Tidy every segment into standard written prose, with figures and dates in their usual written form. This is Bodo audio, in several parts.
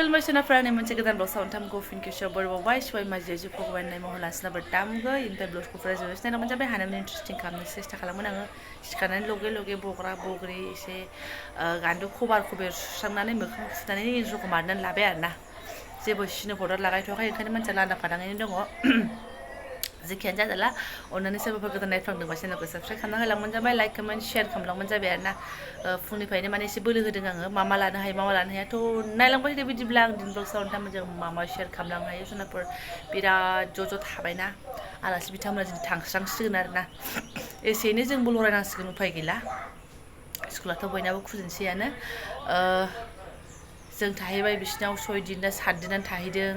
खुलुमबाय मोनसे गोदान ब्लग साउन्ड फिन खेबसेयाव बरबावबाय सबाय माजि जिउ भगवान महर लासिनाबो दामगो इनिफ्राय ब्लगखौ फरायजोबो सिनायना मोनजाबाय हानायमानि इन्टारेस्टिं खालामनो सेस्था खालामगोन आङो सिखारनानै लगे लगे बग्रा बग्रि एसे गान्दु खबार खबेर सुस्रांनानै मोखां सुनानै इन्ट्र'खौ मारनानै लाबाय आरोना जेबो सिनो पाउडार लागायथ'वाखै ओंखायनो मानसिया लान्दा फादाङैनो दङ जेखियानो जादोला अननानै सोरबाफोर गोदान नायफ्लांदोंबा चेनेलखौ साबस्क्राइब खालामना होलांबानो जाबाय लाइक कमेन्ट शेयार खालामलांबानो जाबाय आरोना फुंनिफ्रायनो माने एसे बोलो होदों आङो मा मा लानो हायो मा मा लानो हायाथ' नायलांबाय थादो बिदिब्ला आं दिन ब्लग साउन्ड जों मा मा शेयार खालामलांनो हायो जुनारफोर बिराद ज' थाबायना आलासि बिथांमोना दिनै थांस्रांसिगोन आरोना एसेयैनो जोंबो लरायनांसिगोन उफाय गैला स्कुलाथ' बयनाबो खुलिनोसैयानो जों थाहैबाय बिसिनाव 6 दिन ना 7 दिनानो थाहैदों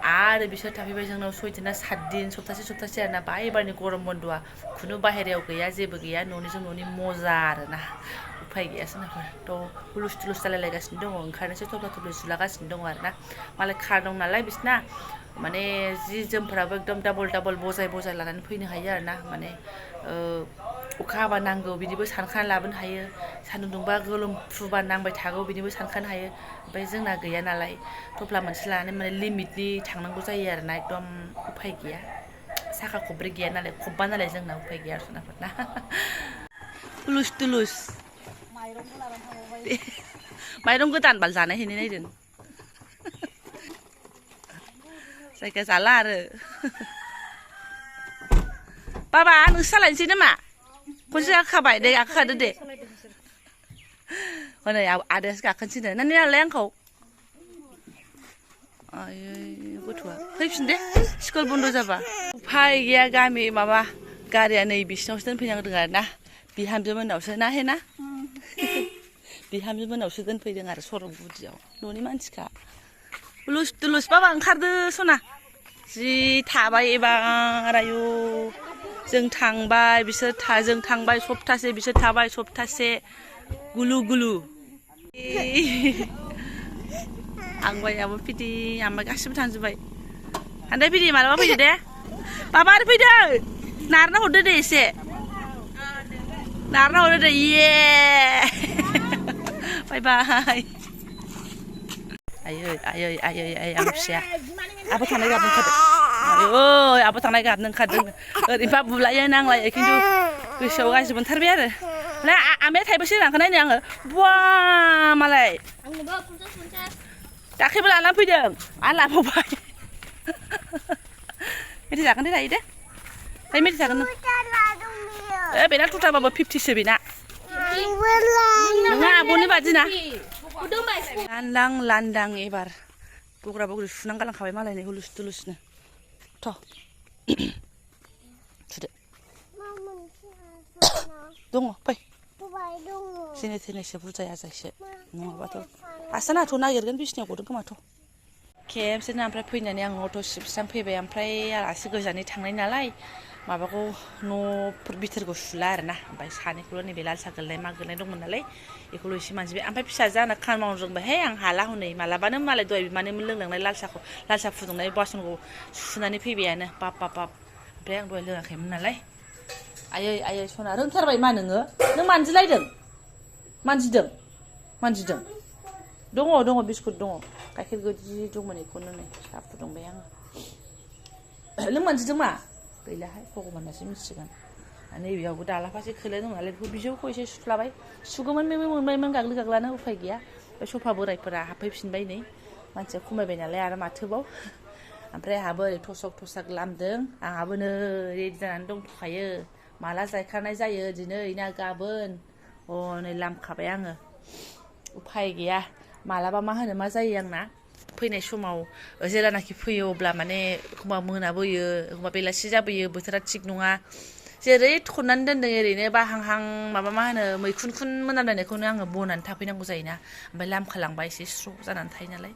आरो बिसोर थाफैबाय जोंनाव 6 दिन ना 7 दिन सप्तासे आरोना बा एबारनि गरम बन्द'आ खुनु बाहेरायाव गैया जेबो गैया न'निजों न'नि मजा आरोना उफाय गैया सोरनाफोरथ' हुलुस थुलुस जालायलायगासिनो दङ ओंखारनोसो थफ्ला थफ्लि सुलागासिनो दङ आरोना मालाय कार दं नालाय बिसिना माने जि जोमफोराबो एकदम डाबल बजाय लानानै फैनो हायो आरोना माने अखा हाबा नांगौ बिदिबो सानखाना लाबोनो हायो सान्दुं दुंबा गोलोमफ्रुबा नांबाय थागौ बिदिबो सानखानो हायो ओमफ्राय जोंना गैया नालाय थफ्ला मोनसे लानानै माने लिमिटनि थांनांगौ जायो आरोना एकदम उफाय गैया साखा खब्रै गैया नालाय खब्बा नालाय जोंना उफाय गैया सोरनाफोरना हुलुस थुलुस माइरं गोदान बाल जानाय हैनो नायदों जायगा जाला आरो बाबा नोंसो सालायनोसै नामा खनसे गाखोखाबाय दे गाखोखादो दे हनै आदायासो गाखोनोसैनो नोंनि नालाय आंखौ आयै गथ'आ फैफिन दे स्कुल बन्द' जाबा उफाय गैया गामि माबा गारिया नै बिसिनावसो दोनफैनांदों आरोना बिहामजो मोननावसो ना हेना बिहामजो मोननावसो दोनफैदों आरो सरगुदियाव न'नि मानसिखा हुलुस थुलुस बाबा ओंखारदो सना जि थाबाय एबार आयु जों थांबाय जों थांबाय सप्तासे बिसोर थाबाय सप्तासे गुलु गुलु आंबायाबो फिदि आंबाय गासिबो थांजोब्बाय हान्दाय फिदि मालाबा फैदो दे बाबा आरो फैदो नारना हरदो दे एसे नारना हरदो दे इये बाय बाय आयै आं फिसाया आबो थांनाय गाबनो ओंखारदों आयै आबो थांनाय गाबनो ओंखारदों ओरैनोबा बुलायो नांलायो खिन्थु गोसोआव गाज्रि मोनथारबाय आरो ना आमाया थाइबेसे रांखौ नायनो आङो बवा मालाय दाख्लैबो लाना फैदों आरो लाबावबाय मेथाइ जागोन दे लायो दे ओमफ्राय मेथाइ जागोन नों बेना टुटाबाबो 50सो बेना नङा आब'नि बादिना लांदां एबार बग्रा बग्रि सुनानै गालांखाबाय मालायनि हुलुस थुलुसनो थ' थुदो दङ फै जेने थेनेसो बुरजाया जायसो नङाबाथ' आसानाथ' नागिरगोन बिसिनायाव गदों खोमाथ' खेबसेनो ओमफ्राय फैनानै आं अट' सिबस्रां फैबाय ओमफ्राय आलासि गोजाननि थांनाय नालाय माबाखौ न'फोर बिथोरखौ सुला आरोना ओमफ्राय सानैखौल' नैबे लाल साहा गोलनाय मा गोलनाय दंमोन नालाय बेखौल' एसे मानजिबाय ओमफ्राय फिसाजो आंना खामानि मावनो रोंबाय आं हाला हनै मालाबानो मालाय दहाय बिमानो लोंलांनाय लाल साहा फुदुंनाय बासनखौ सुनानै फैबायानो बाब ओमफ्राय आं दहाय लोङाखैमोन नालाय आयै सना रोंथारबाय मा नोङो नों मानजिदों दङ बिस्कुट दङ गाइखेर गोदि दंमोन बेखौनो नै साहा फुदुंबाय आङो नों मानजिदों मा गैलाहाय भगबानासो मिथिगोन नैबेयावबो दालाफासे खोलाय दं नालाय बेखौ बिजौखौ एसे सुफ्लाबाय सुगौमोन मोनबायमोन गाग्लिगाग्लानो उफाय गैया बे सफा बोरायफोरा हाबफैफिनबाय नै मानसिया खमायबाय नालाय आरो माथोबाव ओमफ्राय आंहाबो ओरै थसक लामदों आंहाबो नै रेडि जानानै दंथ'खायो माला जायखानाय जायो दिनै ना गाबोन हनै लामखाबाय आङो उफाय गैया मालाबा मा जायो आंना फैनाय समाव जेलानाखि फैयो अब्ला माने एखमबा मोनाबोयो एखमबा बेलासि जाबोयो बोथोरा थिग नङा जेरै थननानै दोनदों ओरैनो बाहांहां मैखुन मोनामलायनायखौनो आङो बनानै थाफैनांगौ जायोना ओमफ्राय लामखालांबा एसे स्र' जानानै थायो नालाय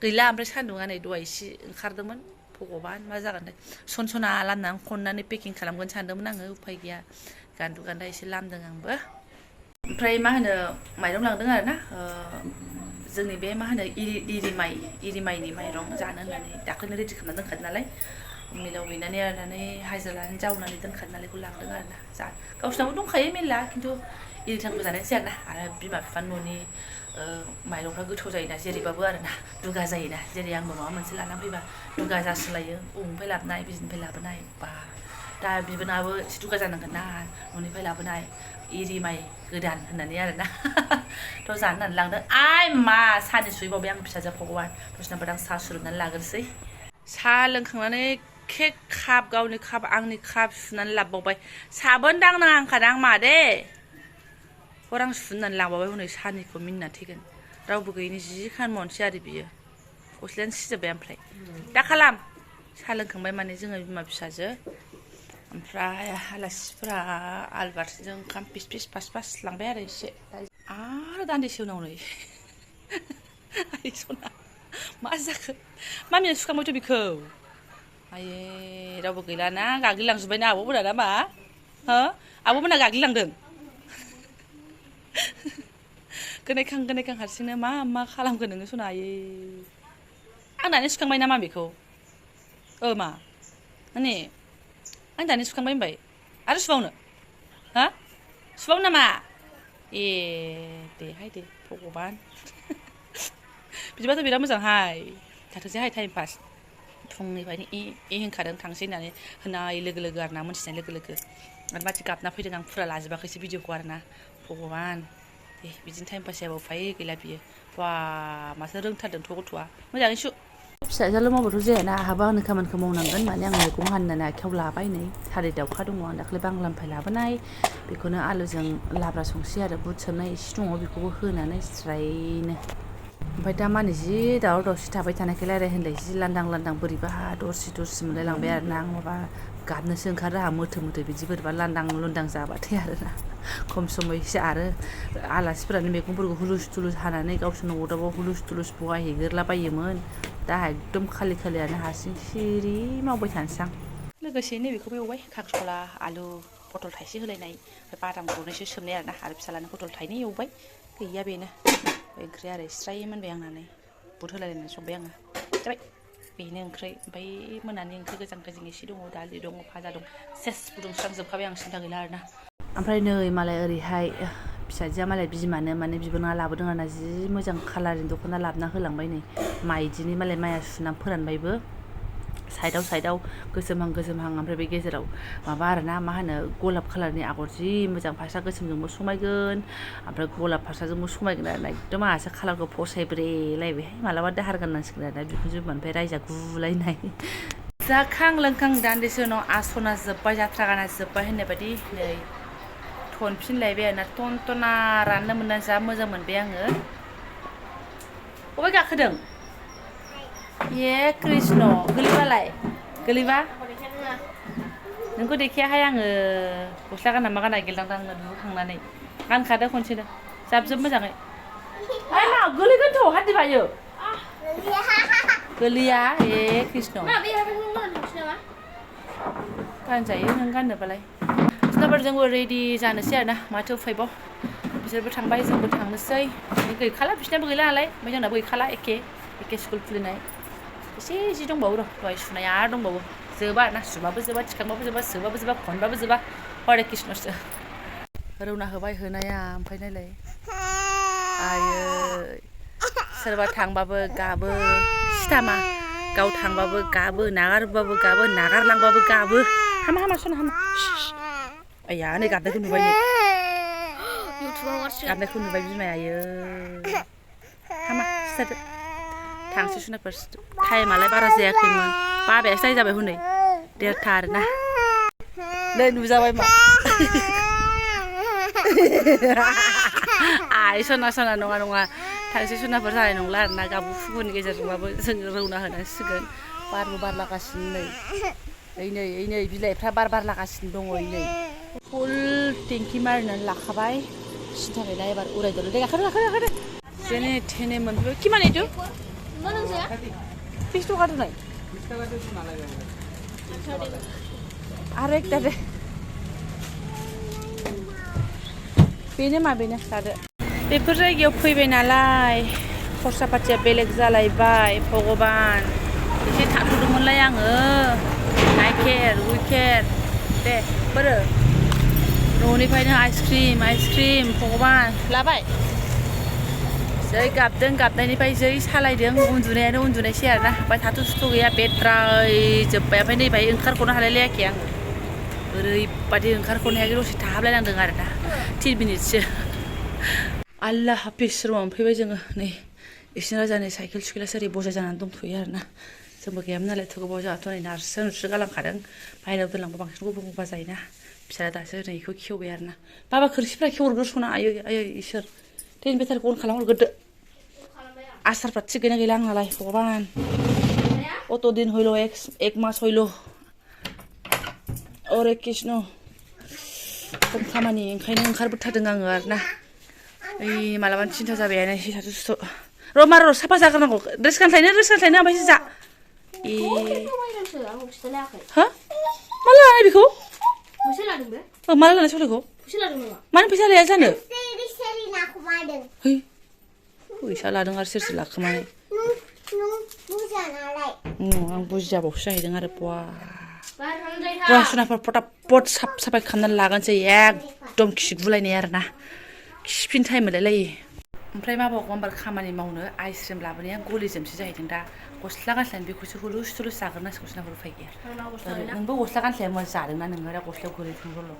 गैला ओमफ्राय सान्दुङा नै दहाय एसे ओंखारदोंमोन भगबान मा जागोनथाय सनसना लामनानै खननानै पेकिं खालामगोन सानदोंमोन आङो उफाय गैया गान्दु गान्दा एसे लामदों आंबो ओमफ्राय माइरं लांदों आरोना जोंनि बे इरि माइनि माइरं जानो होननानै दाख्लैनो रेडि खालामना दोनखादों नालाय मिलाव हैनानै आरनानै हाजिरा लानानै जावनानै दोनखानाय नालाय बेखौ लांदों आरो ना जा गावसिनावबो दंखायो मेरला खिन्थु इरिटानबो जानायसै आरो ना आरो बिमा बिफानि न'नि माइरंफ्रा गोथाव जायोना जेरैबाबो आरो ना दुगा जायोना जेरै आंबो माबा मोनसे लानानै फैबा दुगा जासोलायो अबेनिफ्राय लाबोनाय बिजिनिफ्राय लाबोनाय बा दा बिबोनाबो एसे दुगा जानांगोन ना न'निफ्राय लाबोनाय इरि माइ गोदान होननानै आरो ना थ' जानो होननानै लांदों आइ मा सानि सुहैबावबाय आं फिसाजो भगवान दसेनाबो आं साहा सुरुबनानै लाग्रोसै साहा लोंखांनानै केक काप गावनि काप आंनि काप सुनानै लाबोबावबाय साबोन दांनाङा होनखादां मा दे हर आं सुनानै लांबावबाय हनै सानिखौ मिनिना थैगोन रावबो गैयिनि जि खामनोसै आरो बियो गस्लायानो सिजोब्बाय ओमफ्राय दा खालाम साहा लोंखांबाय माने जोङो बिमा फिसाजो ओमफ्राय आलासिफोरा आलु बाथोनजों ओंखाम फिस फिस फास फास लांबाय आरो एसे आरो दान्दिसे उनाव नै आइ सना मा जाखो मामिया सुखांबायथ' बिखौ आये रावबो गैलाना गाग्लिलांजोब्बायना आब'मोना ना मा हो आब'मोना गाग्लिलांदों गोनायखां हारसिंनो मा खालामगोन नोङो सना आयै आं दानि सुखांबाय नामा बेखौ मा माने आं दानि सुखांबाय होनबाय आरो सुबावनो हा सुबावनो नामा ए देहाय दे भगबान बिदिबाथ' बिराद मोजांहाय थाथोंसैहाय टाइम पास फुंनिफ्रायनो होनखादों थांसै होननानै होनाय लोगो लोगो आरो ना मोनथिनाय लोगो लोगो आरो माथि गाबना फैदों आं फुरा लाजोबाखैसो भिडिअखौ आरो ना भगबान दे बिदिनो टाइम पास जायाबा उफाय गैला बियो बा माथो रोंथारदोंथ' गथ'आ मोजाङै सु फिसाजोल' मावबाथ' जायाना आहाबो आंनि खामानिखौ मावनांगोन माने आं मैगं हाननानै आखायाव लाबाय नै थालिर दाउखा दङ आं दाख्लै बांलानिफ्राय लाबोनाय बेखौनो आलुजों लाब्रा संसै आरो बुट सोमनाय एसे दङ बेखौबो होनानै स्रायनो ओमफ्राय दा माने जि दावराव दावसि थाबाय थानायखाय रायलाय होनलाय जि लांदां बोरैबा दरसि मोनलायलांबाय आरो ना आं माबा गाबनोसो ओंखारो आंहा मोथो बिदि बोरैबा लांदां जाबाथाय आरो ना खम समैसो आरो आलासिफोरानो मैगंफोरखौ हुलुस थुलुस हानानै गावसोरनो अरदाबाव हुलुस थुलुस बहायहैगोरलाबायोमोन दा एकदम खालियानो हारसिं सिरि मावबाय थानोसै आं लोगोसे नैबेखौबो एवबाय खांख्रिखला आलु पटल थाइसे होलायनाय बादाम गरनैसो सोमनाय आरो ना आरो फिसालानो पटल थाइनै एवबाय गैया बेनो ओंख्रि आरो स्राय मोनबाय आंना नै बुट होलायलायनानै संबाय आङो जाबाय बेनो ओंख्रि ओमफ्राय मोनानि ओंख्रि गोजां एसे दङ दालि दङ भाजा दं सेस फुदुंस्रांजोबखाबाय आं सिन्था गैला आरोना ओमफ्राय नै मालाय ओरैहाय फिसाजोआ मालाय बिमानो माने बिबोनाङा लाबोदों आरोना जि मोजां कालारनि दख'ना लाबोना होलांबाय नै माइदिनि मालाय माइया सुनानै फोरानबायबो साइडआव गोसोमहां ओमफ्राय बे गेजेराव माबा आरोना मा होनो गलाब कालारनि आगर जि मोजां फास्रा गोसोमजोंबो समायगोन ओमफ्राय गलाब फास्राजोंबो समायगोन आरोना एकदम आंहासो कालारखौ फसायब्रेलायबायहाय मालाबा दाहार गाननांसिगोन आरोना बिखुनजो बिमानिफ्राय रायजा गुलायनाय जाखां लोंखां दान्दिसे उनाव आसना जोब्बाय जाथ्रा गाना जोब्बाय होननाय बायदि नै थनफिनलायबाय आरोना टनटना राननो मोननानै जा मोजां मोनबाय आङो बबे गाखोदों ये कृष्ण गोलैबा नोंखौ देखायाहाय आङो गस्ला गानना मा गानना गेलदांदांनो दुगैखांनानै गानखादो खनसेनो जाबजोब मोजाङै आइ मा गोलैगोनथ' हाद्रि बायो गोलैया ए कृष्ण गानजायो नों गाननोबालाय बिनाफोरजोंबो रेडि जानोसै आरोना माथो उफायबाव बिसोरबो थांबाय जोंबो थांनोसै गैखाला बिसोरनाबो गैला नालाय ओमफ्राय जोंनाबो गैखाला एखे स्कुल खुलिनाय एसे जि दंबावो र' दहाय सुनाया आरो दंबावो जोबा आरोना सुबाबो जोबा थिखांबाबो जोबा सोबाबो जोबा खनबाबो जोबा हरे कृष्णसो रौना होबाय होनाया ओमफ्राय नायलाय आयै सोरबा थांबाबो गाबो सिथामा गाव थांबाबो गाबो नागारबाबो गाबो नागारलांबाबो गाबो हामा सना हामा आया नै गाबनायखौ नुबाय नै गाबनायखौ नुबाय बिमाया आयै हामा सिथारदो थांसै सुनाफोर टाइमालाय बारा जायाखैमोन बाबायासो दाय जाबाय हनै देरथा आरोना नै नुजाबाय मा आइ सना नङा थांसै सुनाफोर जानाय नंला आरोना गाबु फुगुनि गेजेरजोंबाबो जों रौना होनांसिगोन बारबो बारलागासिनो नै बिलाइफ्रा बारलागासिनो दङ नै फुल टेंकि मारिनानै लाखाबाय सिन्था गैला एबार उरायदोल' दे गाखोदो जेने थेने मोनफैबाय किमान एइटु 30 टका तो नहीं आरो एक दे बेनो मा बेनो लादो बेफोर जायगायाव फैबाय नालाय खरसा पातिया बेलेग जालायबाय भगबान एसे थाथ'दोंमोनलाय आङो गाइखेर उइखेर दे बोरो न'निफ्रायनो आइसक्रिम भगबान लाबाय जै गाबदों गाबनायनिफ्राय जै सालायदों उन्दुनायानो उन्दुनायसै आरोना ओमफ्राय थाथ' सुथ' गैया बेद्राय जोब्बाय ओमफ्राय नैबाय ओंखारख'नो हालायलायाखै आं ओरैबादि ओंखारख'नो हायाखै दसे थाहाबलायनांदों आरोना 10 मिनिटसो आल्ला हाफिज रुमाव मोनफैबाय जोङो नै इसिं राजानि साइकेल सुकेलासो ओरै बजा जानानै दंथ'यो आरोना जोंबो गैयामोन नालाय थ' गोबाव जोंहाथ' नै नारसो नुस्रो गालांखादों बाहेरायाव दोनलांबा बांसिन गुबुं गुबा जायोना फिसाला दासो नै बेखौ खेवबाय आरोना बाबा खोरखिफ्रा खेवहरग्रो सना आयै आयै इसोर टेन बेटारखौ अन खालामहरग्रोदो आसारफ्रा थिग गैना गैला आंनालाय भगबान अत दिन हইল एक मास हইল अरे कृष्ण खम खामानि ओंखायनो ओंखारबोथारदों आङो आरोना ओइ मालाबानो थिनथा जाबायानो एसे थाथ' सुथ' र' साफा जाग्रोनांगौ ड्रेस गानस्लायनो ओमफ्रायसो जा हा माला लानाय बेखौ माला लानाय सलायखौ मानो फैसा लाया जानो फैसा लादों आरो सोर लाखोमानाय आं बुजियाबावसो जाहैदों आरो बवा सुनाफोर फटाफट साफाय खालामनानै लागोनसै एकदम खिगुलायनाय आरोना खिफिन टाइम मोनलायलायो ओमफ्राय माबाखौ आंबार खामानि मावनो आइसक्रिम लाबोनाया गलिजोबसो जाहैदों दा गस्ला गानस्लायनो बेखौसो हुलुस थुलुस जाग्रोनांसिगौ सोनाफोर उफाय गैया नोंबो गस्ला गानस्लाया मोजां जादोंना नोङो दा गस्लायाव गोलैथोंल'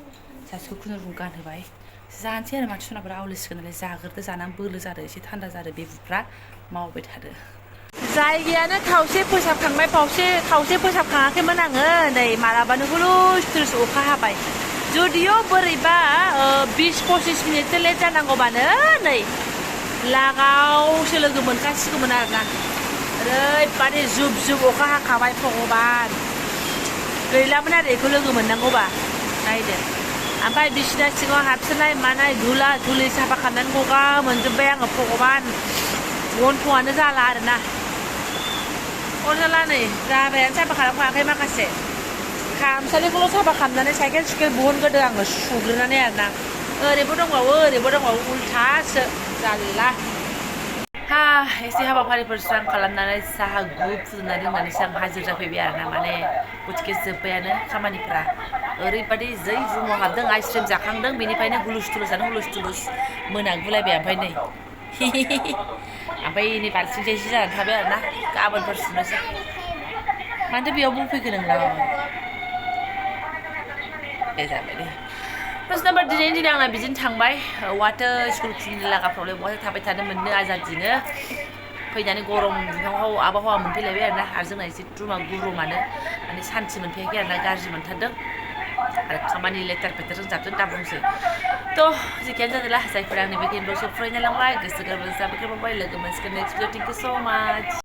सासेखौ खुनुरुखुम गानहोबाय जानोसै आरो माथो सुनाफोरा आवलिसिगोन नालाय जाग्रोदो जानानै बोलो जादो एसे थान्दा जादो बे बुफ्रा मावबाय थादो जायगायानो खावसे फोसाबखांबाय खावसे फोसाबखाङाखैमोन आङो नै मालाबानो हुलुस थुलुस अखा हाबाय जुदिअ' बोरैबा 20-25 मिनिटसो लेट जानांगौबानो नै लागावसो लोगो मोनखासिगौमोन आरोना ओरैबादि जुब जुब अखा हाखाबाय भगबान गैलामोन आरो बेखौ लोगो मोननांगौबा नायदो ओमफ्राय बिसिना सिङाव हाबसोनाय मानाय धुला धुलि साफा खालामनानै गगा मोनजोब्बाय आङो भगबान गन्थंआनो जाला आरोना अरजाला नै जाबायानो साफा खालामखायाखै माखासे खामसालिखौल' साफा खालामनानै साइकेल सुकेल बहनग्रोदों आङो सुग्रोनानै आरोना ओरैबो दंबावो उल्थासो जारला एसे हाबाफारिफोर स्रां खालामनानै साहा गुब फुदुंनानै लोंनानैसो आं हाजिर जाफैबाय आरोना माने गथिखे जोब्बायानो खामानिफ्रा ओरैबादि जै रुमाव हाबदों आइसक्रिम जाखांदों बेनिफ्रायनो हुलुस थुलुस मोनागुलायबाय ओमफ्राय नै ओमफ्राय नै बाल्थिंजाय जि जानानै थाबाय आरोना गाबोनफोर सुनोसै मानोथो बेयाव बुंफैखो नोंलाय बे जाबाय दे फार्स्ट नाम्बार दिनैनि दिनै आंना बिदिनो थांबाय वाथो स्कुल खुलिनो लागाफ्रावलाय बहाथो थाबाय थानो मोननो आजादिनो फैनानै गरम दुंहाव आबहावा मोनफैलायबाय आरोना आरो जोंना एसे रुमा गरमानो माने सान्थि मोनफैयाखै आरोना गाज्रि मोनथारदों आरो खामानि लेथार फेथारजों जाबजों दा बुंसै थ' जेखियानो जादोंला जायफोरा आंनि बे गेमखौ फरायनो लांबाय गोसो गोरबोजों साबायखर बावबाय लोगो मोनसिगोन नेक्स्ट भिडिअ थेंक इउ स' माच